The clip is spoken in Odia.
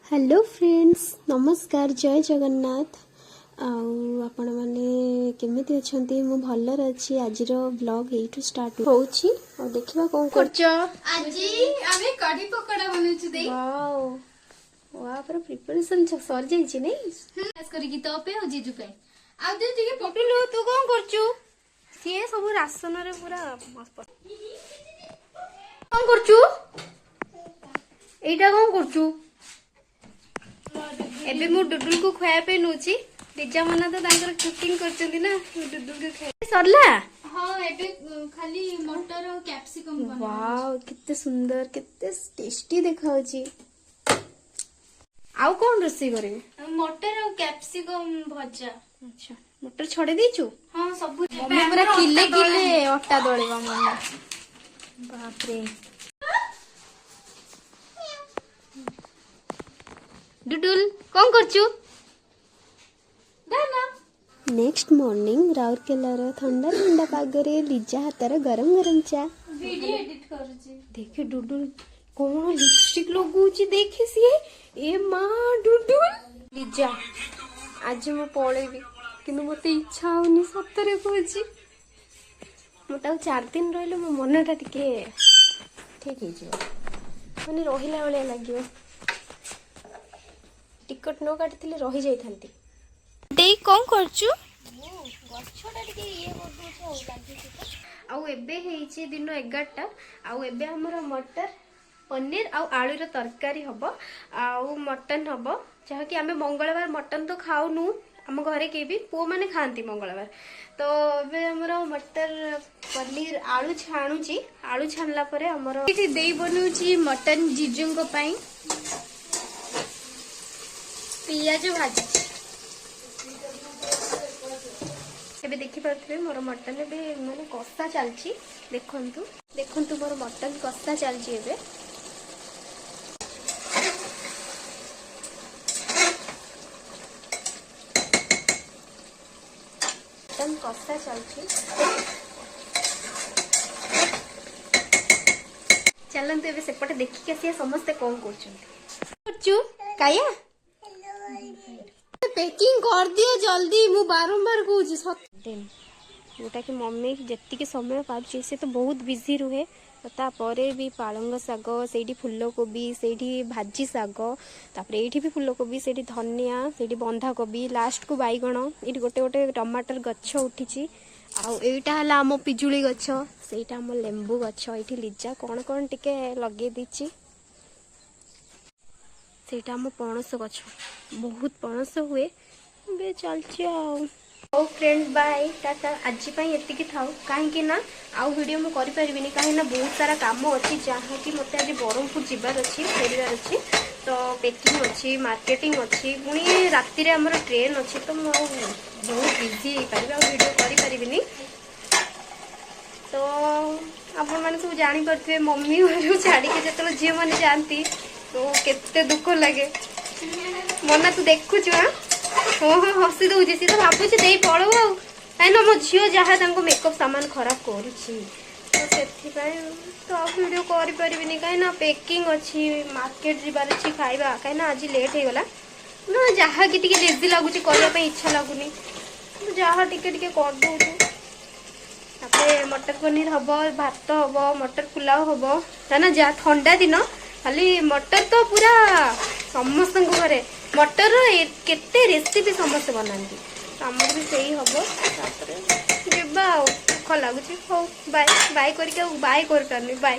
ହ୍ୟାଲୋ ଫ୍ରେଣ୍ଡସ୍, ନମସ୍କାର, ଜୟ ଜଗନ୍ନାଥ। ଆଉ ଆପଣମାନେ କେମିତି ଅଛନ୍ତି? ମୁଁ ଭଲରେ ଅଛି। ଆଜିର ବ୍ଲଗ୍ ଏଇଠୁ ଷ୍ଟାର୍ଟ ହେଉଛି ଆଉ ଦେଖିବା କ'ଣ କରୁଛ। ଆଜି ଆମେ କଢି ପକୋଡା ବନଉଛୁ ଦେଇ। ୱାଓ ୱା, ପୁରା ପ୍ରିପାରେସନ୍ ସରିଯାଇଛି ନାଇଁ? ଖାସ କରିକି ତୋ ପାଇଁ ଆଉ ଜିଜୁ ପାଇଁ। ଆଉ ଦେଇ ଟିକେ ଟୁଲୁ, ତୁ କ'ଣ କରୁଛୁ? ସିଏ ସବୁ ରାସନରେ ପୁରା। କ'ଣ କରୁଛୁ ଏଇଟା? କ'ଣ କରୁଛୁ? ଏବେ ମୁଁ ଡୁଡୁଲକୁ ଖୁଆଇବା ପାଇଁ ନଉଛି। ଲିଜା ମନା ତ ତାଙ୍କର କୁକିଂ କରୁଛନ୍ତି ନା। ମୁଁ ଡୁଡୁଲକୁ ଖୁଆଇ ସରିଲା। ହଁ, ଏବେ ଖାଲି ମଟର ଆଉ କ୍ୟାପସିକମ ବନା। ୱାଓ, କେତେ ସୁନ୍ଦର, କେତେ ଟେଷ୍ଟି ଦେଖାଯାଉଛି। ଆଉ କଣ ରୋଷେଇ କରିବି? ମଟର ଆଉ କ୍ୟାପସିକମ ଭଜା। ଆଚ୍ଛା, ମଟର ଛଡେଇ ଦେଇଛୁ? ହଁ, ସବୁ। ମମି ପୁରା କିଲେ କିଲେ ଅଟା ଦଳିବ ମମି। ବାପରେ। ଡୁଡୁଲ, କଣ କରୁଛୁ? ନେକ୍ସଟ ମର୍ଣ୍ଣିଂ, ରାଉରକେଲାର ଥଣ୍ଡା ଥଣ୍ଡା ପାଗରେ ଲିଜା ହାତର ଗରମ ଗରମ ଚା। ଭିଡିଓ ଏଡିଟ କରୁଛି। ଦେଖେ, ଡୁଡୁଲ କଣ ଲିପଷ୍ଟିକ ଲଗଉଛି ଦେଖେ ସିଏ। ଏ ମା, ଡୁଡୁଲ! ଲିଜା, ଆଜି ମୁଁ ପଳେଇବି, କିନ୍ତୁ ମତେ ଇଚ୍ଛା ହଉନି, ସତରେ କହୁଛି। ମୁଁ ତାକୁ 4 ଦିନ ରହିଲେ ମୋ ମନଟା ଟିକେ ଠିକ ହେଇଯିବ, ମାନେ ରହିଲା ଭଳିଆ ଲାଗିବ। ଟିକଟ ନ କାଟିଥିଲେ ରହିଯାଇଥାନ୍ତି। ଦେଇ, କଣ କରୁଛୁ? ଗଛଟା ଟିକେ ଇଏ କରିଦଉଛି ଆଉ ଲାଗିଛି ତ। ଆଉ ଏବେ ହେଇଛି ଦିନ 11ଟା। ଆଉ ଏବେ ଆମର ମଟର ପନିର ଆଉ ଆଳୁର ତରକାରୀ ହବ ଆଉ ମଟନ ହବ, ଯାହାକି ଆମେ ମଙ୍ଗଳବାର ମଟନ ତ ଖାଉନୁ। ଆମ ଘରେ କେହି ବି, ପୁଅମାନେ ଖାଆନ୍ତି ମଙ୍ଗଳବାର। ତ ଏବେ ଆମର ମଟର ପନିର ଆଳୁ ଛାଣୁଛି। ଆଳୁ ଛାଣିଲା ପରେ ଆମର ଏଠି ଦେଇ ବନଉଛି ମଟନ ଜିଜୁଙ୍କ ପାଇଁ। ପିଆଜ ଭାଜୁଛି। ଏବେ ଦେଖିପାରୁଥିବେ, ମୋର ମଟନ ଏବେ ମାନେ କଷା ଚାଲିଛି। ଦେଖନ୍ତୁ ଦେଖନ୍ତୁ, ମୋର ମଟନ କଷା ଚାଲିଛି ଏବେ। ମଟନ କଷା ଚାଲିଛି। ଚାଲନ୍ତୁ, ଏବେ ସେପଟେ ଦେଖିକି ଆସିବା ସମସ୍ତେ କଣ କରୁଛନ୍ତି। କରୁଛୁ କାୟା? ପ୍ୟାକିଂ କରିଦିଅ ଜଲ୍ଦି, ମୁଁ ବାରମ୍ବାର କହୁଛି। ଯୋଉଟାକି ମମି ଯେତିକି ସମୟ ପାରୁଛି, ସେ ତ ବହୁତ ବିଜି ରୁହେ, ତ ତାପରେ ବି ପାଳଙ୍ଗ ଶାଗ, ସେଇଠି ଫୁଲକୋବି, ସେଇଠି ଭାଜି ଶାଗ, ତାପରେ ଏଇଠି ବି ଫୁଲକୋବି, ସେଇଠି ଧନିଆ, ସେଇଠି ବନ୍ଧାକୋବି, ଲାଷ୍ଟକୁ ବାଇଗଣ, ଏଇଠି ଗୋଟେ ଗୋଟେ ଟମାଟର ଗଛ ଉଠିଛି। ଆଉ ଏଇଟା ହେଲା ଆମ ପିଜୁଳି ଗଛ, ସେଇଟା ଆମ ଲେମ୍ବୁ ଗଛ। ଏଇଠି ଲିଜା କ'ଣ କ'ଣ ଟିକେ ଲଗେଇ ଦେଇଛି। ସେଇଟା ଆମ ପଣସ ଗଛ, ବହୁତ ପଣସ ହୁଏ। ଏବେ ଚାଲିଛି ଆଉ। ହଉ ଫ୍ରେଣ୍ଡ, ବାଏ, ଟାଟା। ଆଜି ପାଇଁ ଏତିକି ଥାଉ, କାହିଁକି ନା ଆଉ ଭିଡ଼ିଓ ମୁଁ କରିପାରିବିନି, କାହିଁକି ନା ବହୁତ ସାରା କାମ ଅଛି, ଯାହାକି ମୋତେ ଆଜି ବ୍ରହ୍ମପୁର ଯିବାର ଅଛି, ଫେରିବାର ଅଛି। ତ ପ୍ୟାକିଂ ଅଛି, ମାର୍କେଟିଂ ଅଛି, ପୁଣି ରାତିରେ ଆମର ଟ୍ରେନ୍ ଅଛି। ତ ମୁଁ ଆଉ ବହୁତ ବିଜି ହେଇପାରିବି, ଆଉ ଭିଡ଼ିଓ କରିପାରିବିନି। ତ ଆପଣମାନେ ସବୁ ଜାଣିପାରୁଥିବେ, ମମି ଘରୁ ଛାଡ଼ିକି ଯେତେବେଳେ ଝିଅମାନେ ଯାଆନ୍ତି ତ କେତେ ଦୁଃଖ ଲାଗେ। ମନା, ତୁ ଦେଖୁଛୁ? ହଁ, ହସି ଦଉଛି। ସିଏ ତ ଭାବୁଛି ଦେଇ ପଳଉ ଆଉ, କାହିଁକିନା ମୋ ଝିଅ ଯାହା ତାଙ୍କ ମେକଅପ୍ ସାମାନ ଖରାପ କରୁଛି। ତ ସେଥିପାଇଁ ତ ଆଉ ଭିଡ଼ିଓ କରିପାରିବିନି, କାହିଁକିନା ପ୍ୟାକିଂ ଅଛି, ମାର୍କେଟ ଯିବାର ଅଛି, ଖାଇବା, କାହିଁକିନା ଆଜି ଲେଟ୍ ହେଇଗଲା ନା। ଯାହାକି ଟିକେ ଲେଜି ଲାଗୁଛି, କରିବା ପାଇଁ ଇଚ୍ଛା ଲାଗୁନି, ଯାହା ଟିକେ ଟିକେ କରିଦେଉଛୁ। ତାପରେ ମଟର ପନିର ହବ, ଭାତ ହବ, ମଟର ପୁଲାଉ ହବ। କାହିଁକିନା ଯାହା ଥଣ୍ଡା ଦିନ, ଖାଲି ମଟର ତ ପୁରା ସମସ୍ତଙ୍କ ଘରେ ମଟରର କେତେ ରେସିପି ସମସ୍ତେ ବନାନ୍ତି। ତ ଆମର ବି ସେଇ ହବ। ତାପରେ ଯିବା ଆଉ, ଦୁଃଖ ଲାଗୁଛି। ହଉ, ବାଏ ବାଏ କରିକି ଆଉ ବାଏ କରିପାରୁନି। ବାଏ।